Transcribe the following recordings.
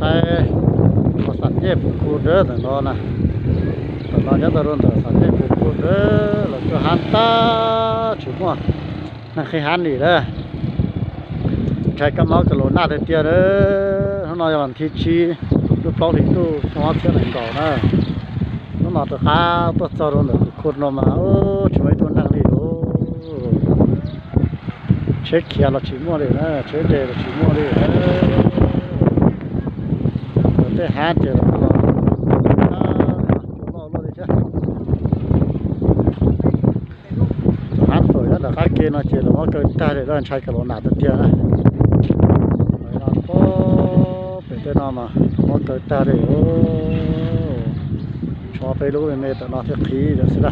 Saib, ua xam nyej puv khu dawb ntawm no na. Ntawm no nyob tau rau ntawm xam nyej puv khu dawb los cuaj hab tag tsis muaj neeg qhib hab li lawm. Ntshai kab mob kas laus naj tiag tiag. Hnub no yog vas thib tsib lub plaub hlis ntuj xyoo ob txhiab nees nkaum na. Hnub no rov qab tuaj txog rau ntawm puv khu no mas tsis muaj ib tug neeg li os. Tsheb khiav los tsis muaj li na, tsheb de los tsis muaj li. Tej hab ces loj loj li thiab. Cov hab tuam nyob nram qab ke no ces lawv muab kaw tag li lawm, ntshai kas laus naj tiag tiag na. Pem tej no mas muab kaw tag li. Tshuav peb lub me me ntawm no thiaj qhib lawm xwb na.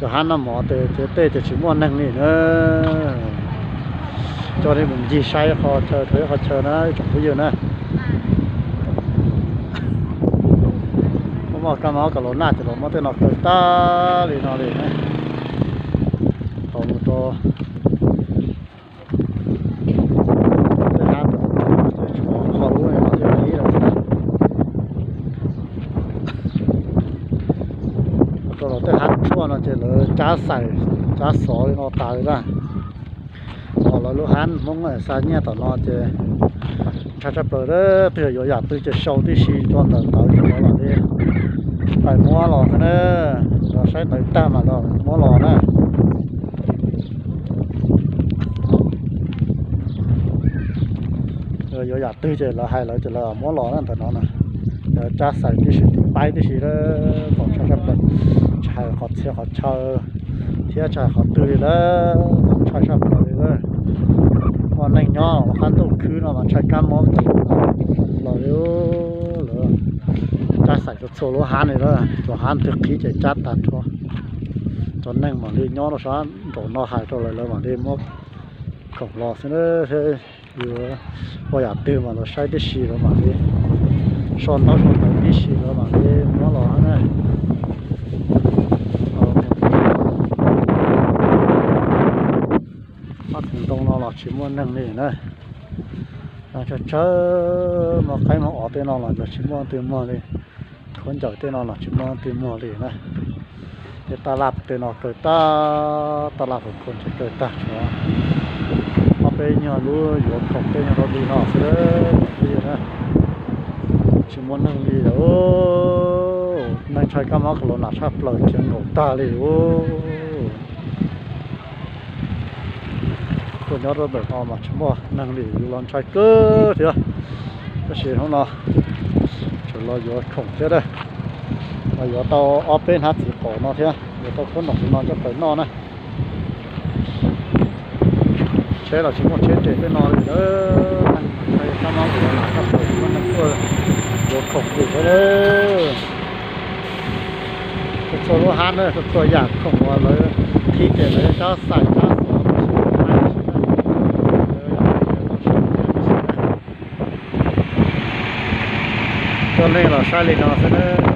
Cov hab noj mov ces tej ces tsis muaj neeg li na. Coj nej mus ncig saib qhov chaw, rau ib qhov chaw na ib tsoom phooj ywg na. Muaj kab mob kas laus naj ces los muab tej no kaw tag li no li na. Tau mus rau tej hab, tshuav qhov lub no thiaj qhib lawm xwb na. Rau los tej hab tshuaj no ces lawv cab xais cab xov li no tas li na. Ho lawv lub hab Hmoob xa nyiaj tom no ces ntshai tshaj plaws, twb yog yuav yam twg ces sau tib si rau ntawm ntawd ces lawv mam li pais muab los xwb na. Los saib ntawv tag mas lawv muab los na. Yuav yam twg ces lawv hais lawv ces lawv muab los na ntawm no na. Cab xais tib si, tiv paib tib si, txaus ntshai tshaj plaws. Tsis hais qhov txhia qhov chaw thiab tsis hais qhov twg li lawm, txaus ntshai tshaj plaws li lawm. Muaj neeg nyob los qab ntuj khwb no mas ntshai kab mob los li. Lawv cab xais txhua txhua lub hab li lawm, cov hab twg qhib ces cab tag nrho. Cov neeg mam li nyob rau sab nraum no hais rau lawv, lawv mam li muab khoom los xwb na. Yuav ua yam twg mas lawv saib tib si lawv mam li, sau ntaub sau ntawv tib si lawv mam li muab los na. Ob tug ntoo no los tsis muaj neeg li na. Tsawg tsawg, muaj qaib muaj os tej no los tsis muaj leej twg muag li. Khaub ncaws tej no los tsis muaj leej twg muag li na. Tej taj laj tej no kaw tag, taj laj puv khu ces kaw tag, tshuav ob peb nyuag lub yuav khoom tej nyuag rau li no xwb na. Tsis muaj neeg li lawm. Neeg ntshai kab mob kas laus naj tshaj plaws khiav nkaum tag li os. Tuaj nyob rau ntawm no mas tsis muaj neeg li, yus los ntshai kawg thiab. Tab sis hnub no tseem los yuav khoom thiab, los yuav tau ob peb hnab txiv qaum no thiab, yuav tau khaub noom no coj pais noj na. Tsheb los tsis muaj tsheb res tej no li, neeg ntshai kab mob kas laus naj tshaj plaws, tsis muaj neeg tuaj yuav khoom li thiab. Txhua txhua lub hab na, txhua txhua yam khoom uas lawv qhib ces lawv cab xais cab xov. Coj nej los saib li no xwb na.